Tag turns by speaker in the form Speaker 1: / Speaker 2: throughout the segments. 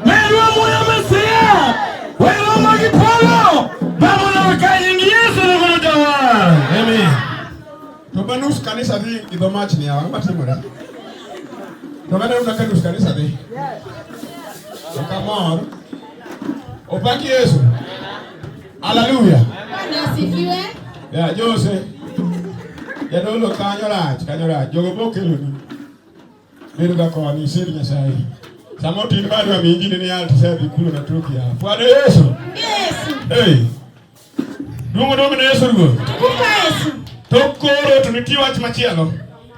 Speaker 1: Medwa muya Mesia. Wero gi polo. Baba na ka nying Yesu no godo jawar.
Speaker 2: Amen. To ba nus kanisa dhi idho mach ni ang'o matimore? To ganeno kaka nus kanisa dhi. Ok amor. Opak Yesu. Haleluya.
Speaker 3: Bwana asifiwe.
Speaker 2: Ya Jose. Jadolo kanyo rach, kanyo rach. Jogo bokeloni. Bedo ga koni sir Nyasaye. Sama otin badwa mi injili ni yal tisedhi kulo na Turkia. Fwado Yesu.
Speaker 3: Yesu.
Speaker 2: Hey. Duong' odog ne Yesu Ruoth.
Speaker 3: Tukuka Yesu.
Speaker 2: Tok koro to nitie wach machielo.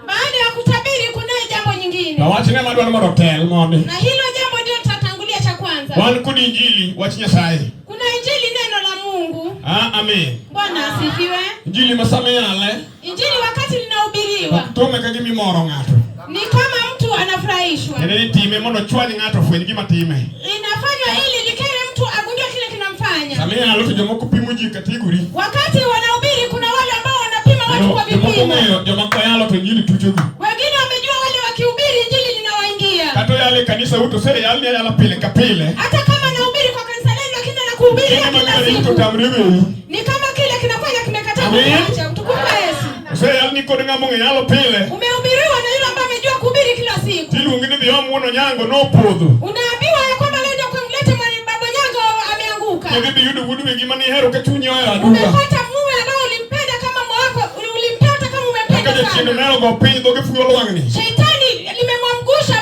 Speaker 3: Baada ya kutabiri kunaye jambo nyingine.
Speaker 2: To wachne madwaro mondo otel mondi.
Speaker 3: Na hilo jambo ndio tutatangulia cha kwanza.
Speaker 2: Wan kod injili wach Nyasaye.
Speaker 3: Kuna injili neno la Mungu.
Speaker 2: Ah, amen.
Speaker 3: Bwana asifiwe.
Speaker 2: Injili ma sama iyale
Speaker 3: Injili wakati linahubiriwa
Speaker 2: ok tome ka gima imoro ng'ato.
Speaker 3: ni kama mtu anafurahishwa.
Speaker 2: Tiende ni time mondo ochwany ng'ato ofweny gima time.
Speaker 3: Inafanywa ili likere mtu agundue kile kinamfanya.
Speaker 2: Sama iyalo to jomoko pimo ji kategori.
Speaker 3: Wakati wanahubiri kuna wale ambao wanapima watu kwa
Speaker 2: Jomoko
Speaker 3: vipimo.
Speaker 2: ong'eyo joma koyalo to injili tuchogi.
Speaker 3: Wengine wamejua wale wakihubiri injili linawaingia.
Speaker 2: Kata oyalo e kanisa u to oseyal ni ayalo pile ka pile.
Speaker 3: Hata kama anahubiri kwa kanisa lenu lakini anakuhubiria
Speaker 2: Kinde
Speaker 3: kila
Speaker 2: mang'eny to
Speaker 3: siku.
Speaker 2: tamre weyi.
Speaker 3: Ni kama kile kinafanya kimekataa
Speaker 2: Amen.
Speaker 3: kuacha. Utukufu wa Yesu.
Speaker 2: Oseyal ni kod ng'ama ong'e yalo pile.
Speaker 3: Umehubiriwa na yule ambaye amejua kuhubiri kila siku.
Speaker 2: Tiluongi ni dhi om wuon Onyango nopodho.
Speaker 3: Unaambiwa ya kwamba leo ndio kumlete mwana baba Nyango ameanguka.
Speaker 2: Kendo idhi yudo wuod wegi mane ihero ka chunyi ohero aduwa.
Speaker 3: Umepata mume ambaye ulimpenda kama moyo wako, ulimpata kama
Speaker 2: Kaka
Speaker 3: umempenda
Speaker 2: jachien
Speaker 3: sana.
Speaker 2: oneno go piny dhoge fuyo lwang'ni.
Speaker 3: Shetani limemwangusha,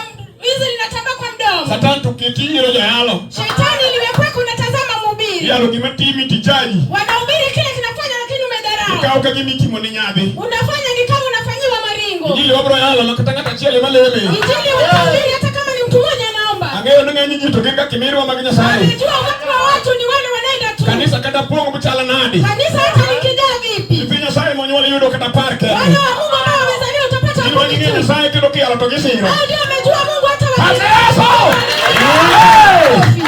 Speaker 3: hizi linatambaa kwa mdomo.
Speaker 2: Satan to keti yiero joyalo.
Speaker 3: Shetani limekweka, unatazama mhubiri.
Speaker 2: Iyalo gima timi tijaji.
Speaker 3: Wanahubiri kile kinafanya, lakini umedharau.
Speaker 2: Ikawo ka gima itimo ni nyadhi.
Speaker 3: Unafanya ni kama unafanyiwa maringo.
Speaker 2: Injili wabro yalo ma kata ng'ato achiel ema leme.
Speaker 3: Injili utahubiri hata kama ni mtu mmoja anaomba.
Speaker 2: Ang'eyo ni ng'eny ji to gin kaka mirwa mag Nyasaye.
Speaker 3: Amejua watu wa watu ni wale wanaenda tu.
Speaker 2: Kanisa kata pong' machalo nadi.
Speaker 3: Kanisa hata likijaa vipi.
Speaker 2: Nyithi Nyasaye monyuol yudo kata par kende.
Speaker 3: Wana wa Mungu ambao wamezaliwa utapata
Speaker 2: Gin ma
Speaker 3: kumi
Speaker 2: ging'eyo
Speaker 3: tu.
Speaker 2: Nyasaye kendo kiyalo to gisiro.
Speaker 3: Hao ndio wamejua Mungu hata
Speaker 2: Pak Yesu!
Speaker 3: Kofi.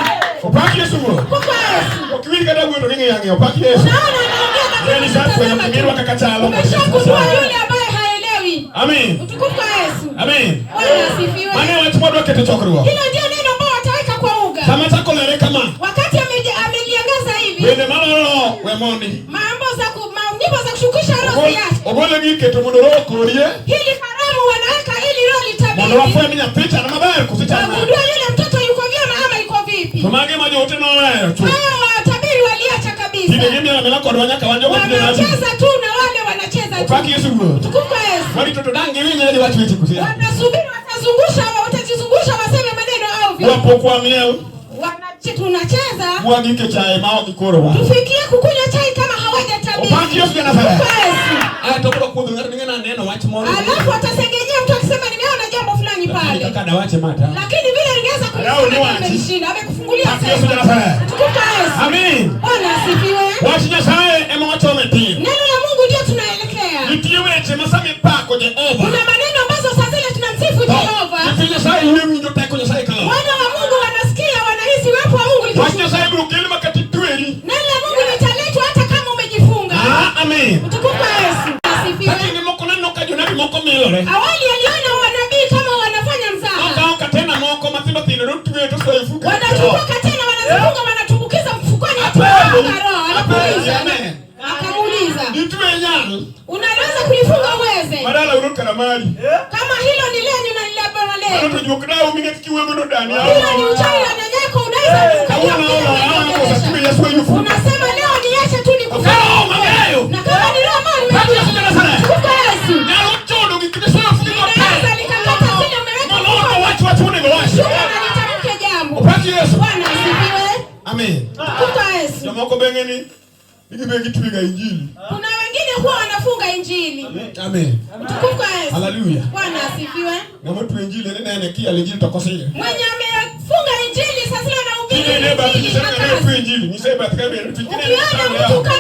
Speaker 2: Opak Yesu Ruoth.
Speaker 3: Kufa Yesu.
Speaker 2: Ok iwinj kata wuoyo to ging'iyo ang'iya. Opak Yesu.
Speaker 3: Unaona anaongea
Speaker 2: Ng'e ni
Speaker 3: lakini
Speaker 2: sa fwenyo
Speaker 3: unatazama
Speaker 2: kimirwa
Speaker 3: tu.
Speaker 2: kaka chalo.
Speaker 3: Umeshagundua yule ambaye haelewi.
Speaker 2: Amin.
Speaker 3: Utukufu wa Yesu.
Speaker 2: Amin.
Speaker 3: Bwana asifiwe.
Speaker 2: Mano e wach mwadwa keto chokruok.
Speaker 3: Hilo ndio neno ambao wataweka kwa uga.
Speaker 2: Sama chako lere kama.
Speaker 3: Wakati ameliangaza hivi.
Speaker 2: Wende maloro we mondi.
Speaker 3: Mambo za ku, ma, nyimbo za kushukisha roho yake.
Speaker 2: Ogole gi keto mondo roho okorie.
Speaker 3: Hili haramu wanaweka ili roho
Speaker 2: Mondo
Speaker 3: litabiri.
Speaker 2: wafweny nyathi chano maber koso chano nade.
Speaker 3: Wagundue yule mtoto yuko vyema ama yuko vipi.
Speaker 2: To mage ma joote noweyo chuth.
Speaker 3: Hao watabiri waliacha
Speaker 2: Tinde
Speaker 3: kabisa.
Speaker 2: gimielo amila kodwa nyaka wan jogo tinde nabi.
Speaker 3: Wanacheza tu na wale wanacheza tu.
Speaker 2: Opak Yesu Ruoth.
Speaker 3: Tukufu wa Yesu.
Speaker 2: Warito to dang' giwinj ne giwach weche koso ya.
Speaker 3: Wanasubiri, watazungusha, watajizungusha waseme maneno au vipi.
Speaker 2: Wapok wamiel.
Speaker 3: Tunacheza
Speaker 2: Wagike chae ma ok gikorowa.
Speaker 3: tufikie kukunywa chai kama hawajatabiri.
Speaker 2: Opak Yesu ja Nazareth.
Speaker 3: Tukufu wa Yesu.
Speaker 2: Ae to bro kuodho ng'ato ning'e naneno wach moro.
Speaker 3: Alafu atasengenyea mtu akisema nimeona jambo fulani
Speaker 2: Lakini
Speaker 3: pale,
Speaker 2: kaka dawache mata.
Speaker 3: lakini vile ningeweza
Speaker 2: Leo ni
Speaker 3: kulisema
Speaker 2: wachi.
Speaker 3: nimelishinda. Amekufungulia
Speaker 2: Pak Yesu ja
Speaker 3: sema.
Speaker 2: Nazareth.
Speaker 3: Tukufu wa Yesu.
Speaker 2: Amin.
Speaker 3: Bwana asifiwe.
Speaker 2: Wach Nyasaye ema wachome tir.
Speaker 3: Neno la Mungu ndio tunaelekea.
Speaker 2: Nitie weche ma sama ipako Jehova.
Speaker 3: Kuna maneno ambazo saa zile tunamsifu
Speaker 2: To
Speaker 3: Jehova.
Speaker 2: nyithi Nyasaye yie winjo teko Nyasaye kalor.
Speaker 3: Wana wa Mungu wanasikia, wanahisi uwepo wa Mungu.
Speaker 2: Wach Nyasaye biro kel ma kata itweri.
Speaker 3: Neno la Mungu litaletwa hata kama umejifunga.
Speaker 2: Ah, amin.
Speaker 3: Utukufu wa Yesu. Asifiwe.
Speaker 2: Lakini moko naneno ka jonabi moko milore.
Speaker 3: Awali aliona wanabii kama wanafanya mzaha,
Speaker 2: Nokawo katena moko mathindo thindo notweyo to soyo e fuko.
Speaker 3: wanachukua katena, wanazifunga, wanatumbukiza mfukoni,
Speaker 2: Apenji,
Speaker 3: atuaka roho.
Speaker 2: apenji,
Speaker 3: Anakuuliza,
Speaker 2: amen.
Speaker 3: akamuuliza,
Speaker 2: Itwe nyal.
Speaker 3: unaweza kulifunga uweze?
Speaker 2: Madala urut kara mari.
Speaker 3: Kama hilo ni lenyu na ni la bwana
Speaker 2: Mano
Speaker 3: lenu,
Speaker 2: to juok dawu ming'e kik iwuogo no dani.
Speaker 3: hilo ni uchawi wa nyanyako, unaweza ukajua
Speaker 2: Kawuono
Speaker 3: kile
Speaker 2: aolo aolo kosa
Speaker 3: unaongelesha.
Speaker 2: tuwe Yesu e yufu.
Speaker 3: Unasema leo niache tu nikufe.
Speaker 2: Okalo mabeyo.
Speaker 3: Na kama ni roho ambayo
Speaker 2: Pak Yesu ja Nazareth.
Speaker 3: Tukufu Yesu.
Speaker 2: Nyalo chodo gik misoyo e fuko
Speaker 3: Linaweza
Speaker 2: te.
Speaker 3: likakata zile umeweka
Speaker 2: Mondo
Speaker 3: mfukoni.
Speaker 2: wach wach monego wach.
Speaker 3: Shuka na litamke jambo.
Speaker 2: Opak Yesu.
Speaker 3: Bwana asifiwe.
Speaker 2: Amen.
Speaker 3: Tukufu Yesu.
Speaker 2: Jomoko be ng'e ni gibe gitwega injili.
Speaker 3: Kuna wengine huwa wanafunga injili.
Speaker 2: Amen.
Speaker 3: Utukufu kwa Yesu.
Speaker 2: Haleluya.
Speaker 3: Bwana asifiwe.
Speaker 2: Ng'ama otwe injili ne nene kiyalo injili to kosire.
Speaker 3: Mwenye amefunga injili sasa zile anahubiri
Speaker 2: Kine ne bath
Speaker 3: injili
Speaker 2: nyise ni
Speaker 3: hakazi.
Speaker 2: otwe injili. Nyise e bath ka bende otwe. Kine ne
Speaker 3: Ukiona
Speaker 2: bath
Speaker 3: mtu kama